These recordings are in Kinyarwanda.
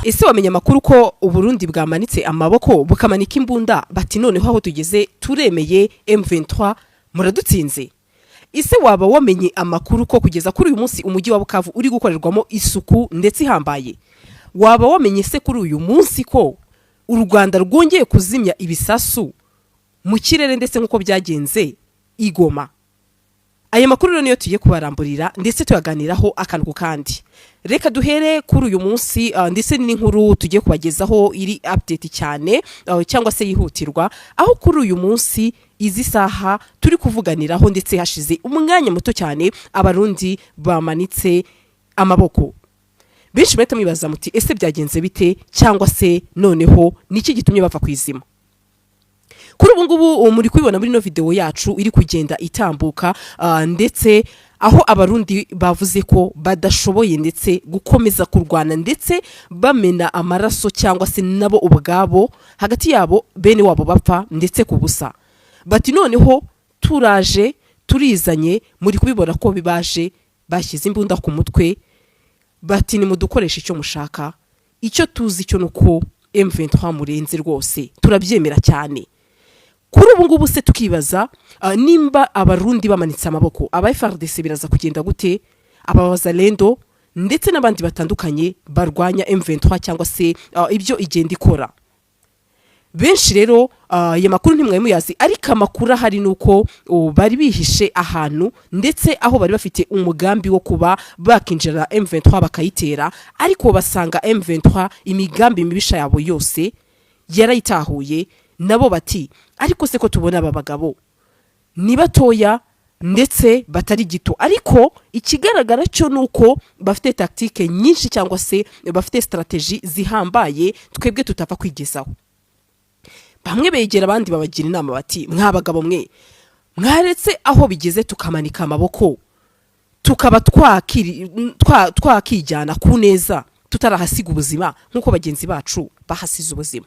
Ese wamenya amakuru ko Uburundi bwamanitse amaboko, bukamanika imbunda, bati: "Noneho aho tugeze turemeye, M23 muradutsinze"? Ese waba wamenye amakuru ko kugeza kuri uyu munsi umujyi wa Bukavu uri gukorerwamo isuku ndetse ihambaye? Waba wamenye se kuri uyu munsi ko u Rwanda rwongeye kuzimya ibisasu mu kirere, ndetse nk'uko byagenze i Goma? Aya makuru rero niyo tugiye kubaramburira ndetse tuyaganiraho akantu ku kandi. Reka duhere kuri uyu munsi, ndetse n'inkuru tugiye kubagezaho iri update cyane, cyangwa se yihutirwa, aho kuri uyu munsi izi saha turi kuvuganiraho, ndetse hashize umwanya muto cyane, Abarundi bamanitse amaboko. Benshi bahita mwibaza muti: "Ese byagenze bite?" Cyangwa se noneho niki gitumye bava ku izima? Kuri ubu ngubu muri kubibona muri ino video yacu iri kugenda itambuka, ndetse aho Abarundi bavuze ko badashoboye ndetse gukomeza kurwana, ndetse bamena amaraso, cyangwa se nabo ubwabo hagati yabo bene wabo bapfa ndetse ku busa. Bati: "Noneho turaje turizanye." Muri kubibona ko bibaje bashyize imbunda ku mutwe, bati: "Nimudukoreshe icyo mushaka, icyo tuzi cyo nuko M23 murenze rwose, turabyemera cyane." Kuri ubu ngubu se tukibaza, nimba Abarundi bamanitse amaboko, aba FARDC biraza kugenda gute, aba Wazalendo ndetse n'abandi batandukanye barwanya M23 cyangwa se ibyo igenda ikora? Benshi rero aya makuru ntimwari muyazi, ariko amakuru ahari ni uko bari bihishe ahantu, ndetse aho bari bafite umugambi wo kuba bakinjira M23 bakayitera, ariko basanga M23 imigambi mibisha yabo yose yarayitahuye. Nabo bati: "Ariko se ko tubona aba bagabo ni batoya ndetse batari gito, ariko ikigaragara cyo ni uko bafite tactique nyinshi, cyangwa se bafite stratégie zihambaye twebwe tutapfa kwigezaho." Bamwe begera abandi babagira inama bati: "Mwa bagabo mwe, mwaretse aho bigeze tukamanika amaboko, tukaba twakijyana ku neza, tutarahasiga ubuzima nk'uko bagenzi bacu bahasize ubuzima."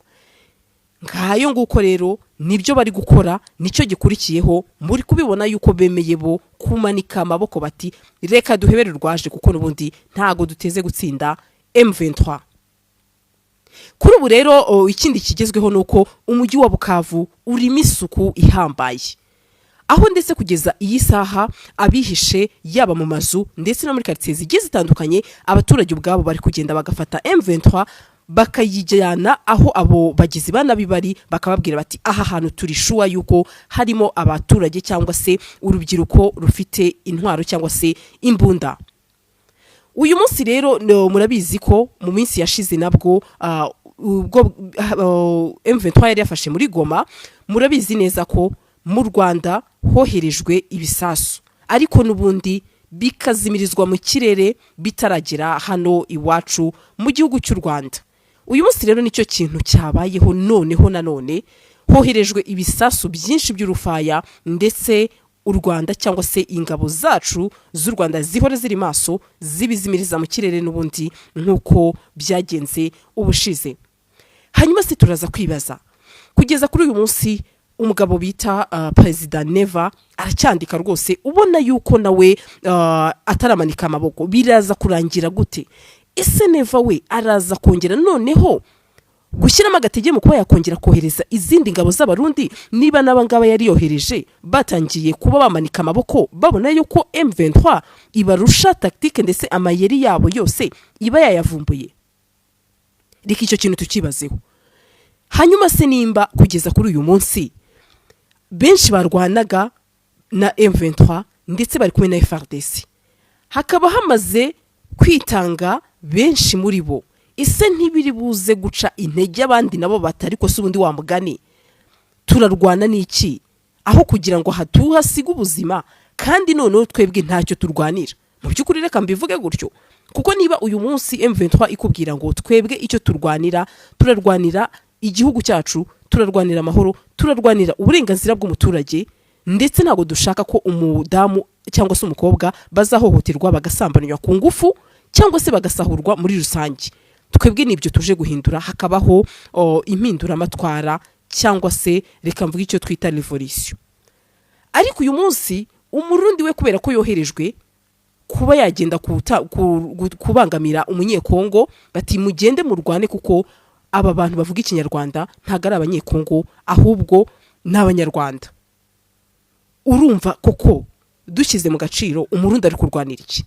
Ngayo nguko rero nibyo bari gukora, nicyo gikurikiyeho. Muri kubibona yuko bemeye bo kumanika amaboko, bati: "Reka duhebere urwaje, kuko n'ubundi ntago duteze gutsinda M23." Kuri ubu rero ikindi kigezweho ni uko umujyi wa Bukavu urimo isuku ihambaye, aho ndetse kugeza iyi saha abihishe yaba mu mazu ndetse no muri karitsiye zigiye zitandukanye, abaturage ubwabo bari kugenda bagafata M23 bakayijyana aho abo bagizi ba nabi bari, bakababwira bati: "Aha hantu turi sure yuko harimo abaturage cyangwa se urubyiruko rufite intwaro cyangwa se imbunda." Uyu munsi rero murabizi ko mu minsi yashize nabwo, ubwo M23 yari yafashe muri Goma, murabizi neza ko mu Rwanda hoherejwe ibisasu, ariko n'ubundi bikazimirizwa mu kirere bitaragera hano iwacu mu gihugu cy'u Rwanda. Uyu munsi rero nicyo kintu cyabayeho. Noneho nanone hoherejwe ibisasu byinshi by'urufaya, ndetse u Rwanda cyangwa se ingabo zacu z'u Rwanda zihora ziri maso, zibizimiriza mu kirere n'ubundi nk'uko byagenze ubushize. Hanyuma se turaza kwibaza, kugeza kuri uyu munsi umugabo bita Perezida Neva aracyandika rwose, ubona yuko nawe ataramanika amaboko. Biraza kurangira gute? Ese Neva we araza kongera noneho gushyiramo agatege mu kuba yakongera kohereza izindi ngabo z'Abarundi, niba n'aba ngaba yari yohereje batangiye kuba bamanika amaboko, babona yuko M23 ibarusha tactique, ndetse amayeri yabo yose iba yayavumbuye? Reka icyo kintu tukibazeho. Hanyuma se nimba kugeza kuri uyu munsi benshi barwanaga na M23 ndetse bari kumwe na FARDC, hakaba hamaze kwitanga benshi muri bo, ese ntibiri buze guca intege abandi nabo batari ko se ubundi wa mugani turarwana n'iki, aho kugira ngo hatuhasige ubuzima, kandi noneho twebwe ntacyo turwanira mu by'ukuri? Reka mbivuge gutyo, kuko niba uyu munsi M23 ikubwira ngo: "Twebwe icyo turwanira, turarwanira igihugu cyacu, turarwanira amahoro, turarwanira uburenganzira bw'umuturage, ndetse ntabwo dushaka ko umudamu cyangwa se umukobwa bazahohoterwa, bagasambanywa ku ngufu cyangwa se bagasahurwa muri rusange, twebwe nibyo tuje guhindura, hakabaho impinduramatwara, cyangwa se reka mvuge icyo twita révolution." Ariko uyu munsi Umurundi we, kubera ko yoherejwe kuba yagenda kubangamira umunyekongo, bati mugende murwane kuko aba bantu bavuga ikinyarwanda ntago ari abanyekongo ahubwo n'abanyarwanda. Urumva koko dushyize mu gaciro umurundi ari kurwanira iki?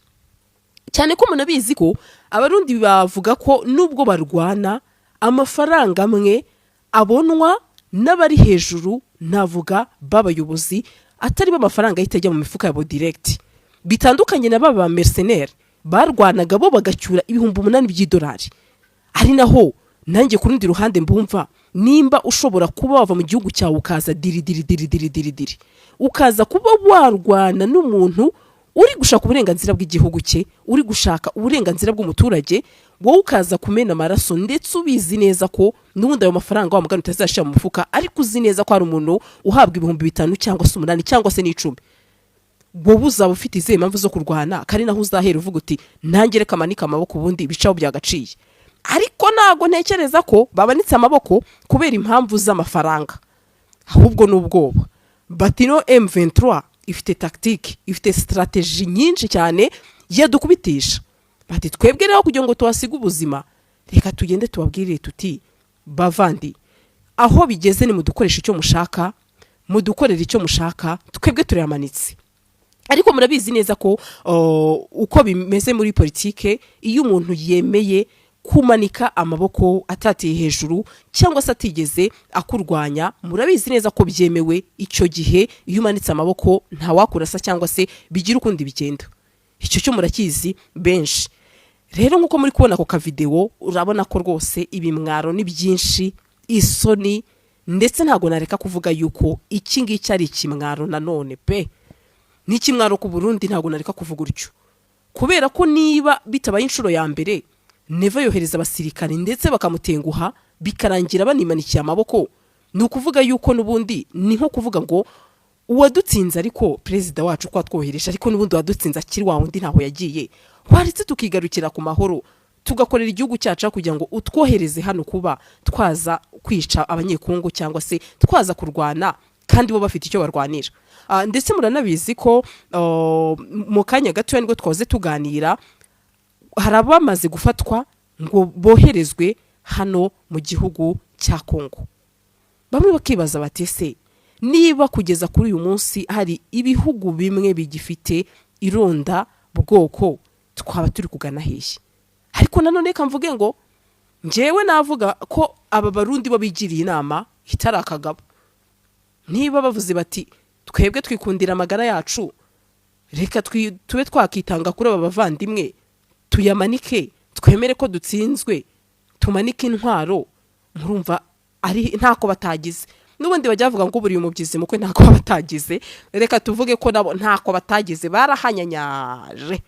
Cyane ko munabizi ko abarundi bavuga ko nubwo barwana amafaranga amwe abonwa n'abari hejuru, navuga b'abayobozi, atari bo amafaranga ahita ajya mu mifuka yabo direct, bitandukanye na baba mercenaires barwanaga bo bagacyura 8000 by'idolari. Ari naho nanjye ku rundi ruhande mbumva, nimba ushobora kuba wava mu gihugu cyawe ukaza diri diri diri diri diri diri, ukaza kuba warwana n'umuntu uri gushaka uburenganzira bw'igihugu cye, uri gushaka uburenganzira bw'umuturage, wowe ukaza kumena amaraso, ndetse ubizi neza ko n'ubundi ayo mafaranga wa mugani utazashyira mu mufuka, ariko uzi neza ko hari umuntu uhabwa 5000 cyangwa se 8 cyangwa se n'10, wowe uzaba ufite izihe mpamvu zo kurwana? Kandi naho uzahera uvuga uti nanjye reka manike amaboko, ubundi bicaho byagaciye. Ariko ntabwo ntekereza ko bamanitse amaboko kubera impamvu z'amafaranga, ahubwo ni ubwoba. Batino M23 ifite tactique, ifite stratégie nyinshi cyane yadukubitisha. Bati twebwe rero kugira ngo tuhasige ubuzima, reka tugende tubabwire tuti bavandi, aho bigeze ni mudukoresha icyo mushaka, mudukorera icyo mushaka, twebwe turayamanitse. Ariko murabizi neza ko uko bimeze muri politike, iyo umuntu yemeye kumanika amaboko atatiye hejuru cyangwa se atigeze akurwanya, murabizi neza ko byemewe. Icyo gihe iyo umanitse amaboko ntawakurasa cyangwa se bigira ukundi bigenda, icyo cyo murakizi benshi. Rero nk'uko muri kubona ako kavidewo, urabona ko rwose ibimwaro ni byinshi, isoni, ndetse ntabwo nareka kuvuga yuko iki ngiki ari ikimwaro nanone pe, ni ikimwaro ku Burundi. Ntabwo nareka kuvuga utyo kubera ko niba bitabaye inshuro ya mbere Neva yohereza abasirikare ndetse bakamutenguha bikarangira banimanikiye amaboko, ni ukuvuga yuko n'ubundi ni nko kuvuga ngo uwadutsinze, ariko perezida wacu ko atwohereje, ariko n'ubundi uwadutsinze akiri wa wundi ntaho yagiye, waretse tukigarukira ku mahoro tugakorera igihugu cyacu kugira ngo utwohereze hano kuba twaza kwica abanyekongo cyangwa se twaza kurwana kandi bo bafite icyo barwanira. Ndetse muranabizi ko mu kanya gatoya nibwo twahoze tuganira, hari abamaze gufatwa ngo boherezwe hano mu gihugu cya Kongo. Bamwe bakibaza bati ese niba kugeza kuri uyu munsi hari ibihugu bimwe bigifite ironda bwoko, twaba turi kugana hehe? Ariko nanone reka mvuge ngo njyewe navuga ko aba barundi bo bigiriye inama itari akagabo. Niba bavuze bati twebwe twikundira amagara yacu, reka tube twakitanga kuri aba bavandimwe, tuyamanike, twemere ko dutsinzwe, tumanike intwaro, murumva ari ntako batagize. N'ubundi bajya bavuga ngo buriya umubyizi mukwe ntako batagize, reka tuvuge ko nabo ntako batagize, barahanyanyaje,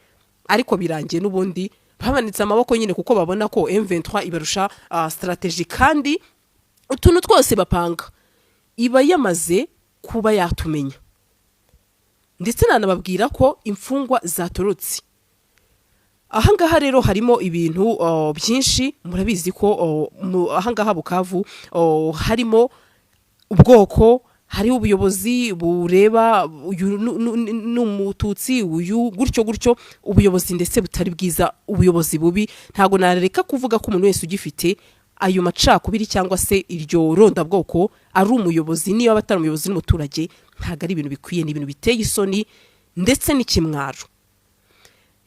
ariko birangiye n'ubundi bamanitse amaboko nyine, kuko babona ko M23 ibarusha stratégie, kandi utuntu twose bapanga iba yamaze kuba yatumenya. Ndetse nanababwira ko imfungwa zatorotse. Ahangaha rero harimo ibintu byinshi. Murabizi ko ahangaha Bukavu harimo ubwoko, hariho ubuyobozi bureba uyu ni umututsi, uyu gutyo gutyo, ubuyobozi ndetse butari bwiza, ubuyobozi bubi. Ntabwo nareka kuvuga ko umuntu wese ugifite ayo macakubiri cyangwa se iryo rondabwoko ari umuyobozi, niba aba atari umuyobozi n'umuturage, ntabwo ari ibintu bikwiye, ni ibintu biteye isoni ndetse n'ikimwaro.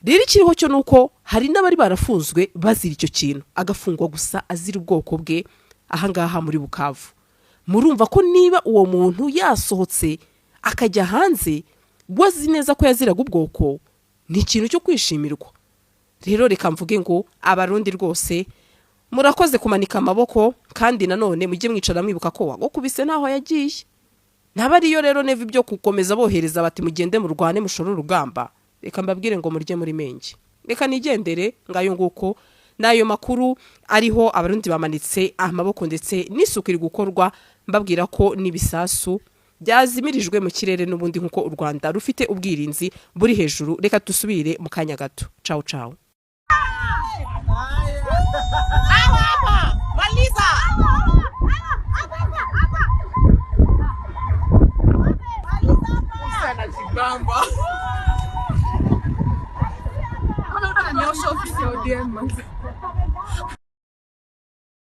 Rero ikiriho cyo ni uko hari n'abari barafunzwe bazira icyo kintu, agafungwa gusa azira ubwoko bwe ahangaha muri Bukavu. Murumva ko niba uwo muntu yasohotse akajya hanze wazi neza ko yaziraga ubwoko, ni ikintu cyo kwishimirwa. Rero reka mvuge ngo abarundi rwose murakoze kumanika amaboko, kandi nanone mujye mwicara mwibuka ko wagukubise ntaho yagiye. Ntaba ariyo rero neva ibyo gukomeza bohereza bati mugende murwane mushore urugamba, reka mbabwire ngo murye muri menge. Reka nigendere, ngayo nguko n'ayo makuru ariho. Abarundi bamanitse amaboko ndetse n'isuku iri gukorwa, mbabwira ko n'ibisasu byazimirijwe mu kirere n'ubundi nk'uko u Rwanda rufite ubwirinzi buri hejuru. Reka dusubire mu kanya gato. Cawu cawu. Sana chibamba. 你要收费 ODM 吗？